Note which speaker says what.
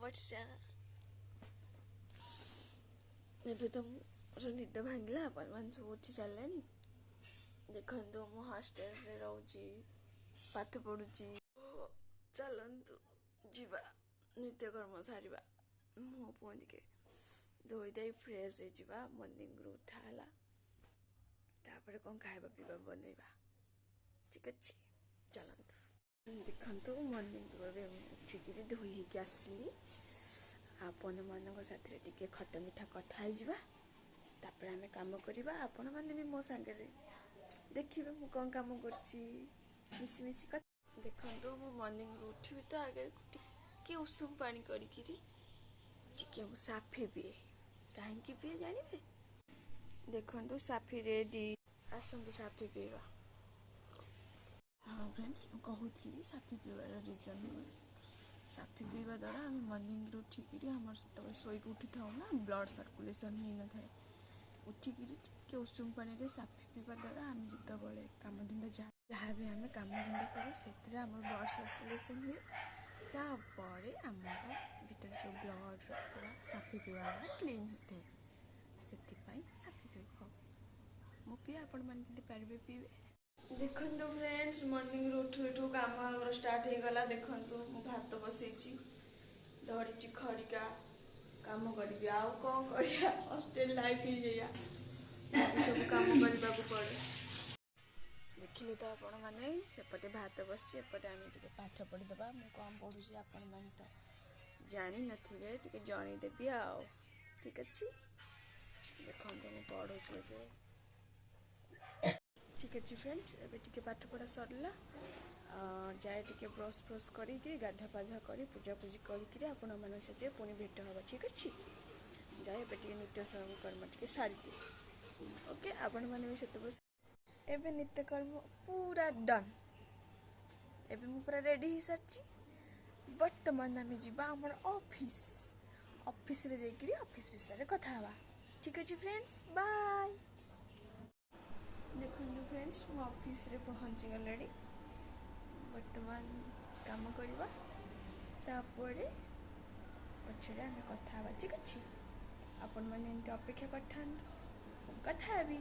Speaker 1: ବର୍ଷା। ଏବେ ତ ମୋର ନିଦ ଭାଙ୍ଗିଲା, ଆପଣମାନେ ସବୁ ଉଠି ସାରିଲେଣି। ଦେଖନ୍ତୁ, ମୁଁ ହଷ୍ଟେଲରେ ରହୁଛି, ପାଠ ପଢ଼ୁଛି। ଚାଲନ୍ତୁ ଯିବା, ନିତ୍ୟକର୍ମ ସାରିବା, ମୁହଁ ଫୁହଁ ଟିକେ ଧୋଇ ଦେଇ ଫ୍ରେଶ୍ ହେଇଯିବା। ମର୍ଣ୍ଣିଂରୁ ଉଠା ହେଲା, ତାପରେ କ'ଣ ଖାଇବା ପିଇବା ବନେଇବା। ଠିକ୍ ଅଛି, ଚାଲନ୍ତୁ। ଦେଖନ୍ତୁ, ମର୍ଣ୍ଣିଂରୁ ଏବେ ମୁଁ ଉଠିକିରି ଧୋଇ ହେଇକି ଆସିଲି। ଆପଣମାନଙ୍କ ସାଥିରେ ଟିକେ ଖଟା ମିଠା କଥା ହେଇଯିବା, ତାପରେ ଆମେ କାମ କରିବା। ଆପଣମାନେ ବି ମୋ ସାଙ୍ଗରେ ଦେଖିବେ ମୁଁ କ'ଣ କାମ କରୁଛି, ମିଶି ମିଶି କଥା। ଦେଖନ୍ତୁ, ମୁଁ ମର୍ଣ୍ଣିଂରୁ ଉଠିବି ତ ଆଗେ ଟିକେ ଉଷୁମ ପାଣି କରିକିରି ଟିକେ ମୁଁ ସାଫି ପିଏ। କାହିଁକି ପିଏ ଜାଣିବେ? ଦେଖନ୍ତୁ, ସାଫି ରେଡ଼ି। ଆସନ୍ତୁ, ସାଫି ପିଇବା। ହଁ ଫ୍ରେଣ୍ଡସ୍, ମୁଁ କହୁଥିଲି ସାଫି ପିଇବାର ରିଜନ୍। ସାଫି ପିଇବା ଦ୍ୱାରା ଆମେ ମର୍ଣ୍ଣିଂରୁ ଉଠିକିରି ଆମର ସେତେବେଳେ ଶୋଇକି ଉଠିଥାଉ ନା, ବ୍ଲଡ଼ ସର୍କୁଲେସନ୍ ହେଇନଥାଏ। ଉଠିକିରି ଟିକେ ଉଷୁମ ପାଣିରେ ସାଫି ପିଇବା ଦ୍ୱାରା ଆମେ ଯେତେବେଳେ କାମଧନ୍ଦା ଯାହା ଯାହା ବି ଆମେ କାମଧନ୍ଦା କରୁ, ସେଥିରେ ଆମର ବ୍ଲଡ଼ ସର୍କୁଲେସନ୍ ହୁଏ। ତାପରେ ଆମର ଭିତରେ ଯେଉଁ ବ୍ଲଡ଼ର ପୁରା ସାଫି ପିଇବା ଦ୍ୱାରା କ୍ଲିନ୍ ହୋଇଥାଏ। ସେଥିପାଇଁ ସାଫି ପିଇବ। ମୁଁ ପିଏ, ଆପଣମାନେ ଯଦି ପାରିବେ ପିଇବେ। ଦେଖନ୍ତୁ ଫ୍ରେଣ୍ଡସ୍, ମର୍ଣ୍ଣିଂରୁ ଉଠୁ ଉଠୁ କାମ ଆମର ଷ୍ଟାର୍ଟ ହେଇଗଲା। ଦେଖନ୍ତୁ, ମୁଁ ଭାତ ବସେଇଛି, ଧରିଛି ଖଡ଼ିକା, କାମ କରିବି। ଆଉ କ'ଣ କରିବା? ହଷ୍ଟେଲ ଲାଇଫ୍ ହିଁ ଏଇଆ, ସବୁ କାମ କରିବାକୁ ପଡ଼େ। ଦେଖିଲେ ତ ଆପଣମାନେ, ସେପଟେ ଭାତ ବସିଛି, ଏପଟେ ଆମେ ଟିକେ ପାଠ ପଢ଼ିଦେବା। ମୁଁ କ'ଣ ପଢ଼ୁଛି ଆପଣମାନେ ତ ଜାଣିନଥିବେ, ଟିକେ ଜଣେଇଦେବି ଆଉ। ଠିକ୍ ଅଛି, ଦେଖନ୍ତୁ, ମୁଁ ପଢ଼ୁଛି ଏବେ। ଠିକ୍ ଅଛି ଫ୍ରେଣ୍ଡସ୍, ଏବେ ଟିକେ ପାଠ ପଢ଼ା ସରିଲା। ଯାଏ ଟିକେ ବ୍ରସ୍ ଫ୍ରସ୍ କରିକି, ଗାଧୁଆ ପାଧୁଆ କରି, ପୂଜାପୂଜି କରିକିରି ଆପଣମାନଙ୍କ ସାଥିରେ ପୁଣି ଭେଟ ହେବ। ଠିକ୍ ଅଛି, ଯାଏ ଏବେ ଟିକେ ନିତ୍ୟ କର୍ମ ଟିକେ ସାରିଦିଏ। ଓକେ, ଆପଣମାନେ ବି ସେତେବେଳେ। ଏବେ ନିତ୍ୟକର୍ମ ପୁରା ଡନ୍। ଏବେ ମୁଁ ପୁରା ରେଡ଼ି ହେଇସାରିଛି। ବର୍ତ୍ତମାନ ଆମେ ଯିବା ଆମର ଅଫିସ୍। ଅଫିସରେ ଯାଇକିରି ଅଫିସ୍ ବିଷୟରେ କଥା ହେବା। ଠିକ୍ ଅଛି ଫ୍ରେଣ୍ଡସ୍, ବାଏ। ଦେଖନ୍ତୁ ଫ୍ରେଣ୍ଡସ୍, ମୁଁ ଅଫିସରେ ପହଞ୍ଚିଗଲିଣି। ବର୍ତ୍ତମାନ କାମ କରିବା, ତାପରେ ପଛରେ ଆମେ କଥା ହେବା। ଠିକ୍ ଅଛି, ଆପଣମାନେ ଏମିତି ଅପେକ୍ଷା କରିଥାନ୍ତୁ, ମୁଁ କଥା ହେବି।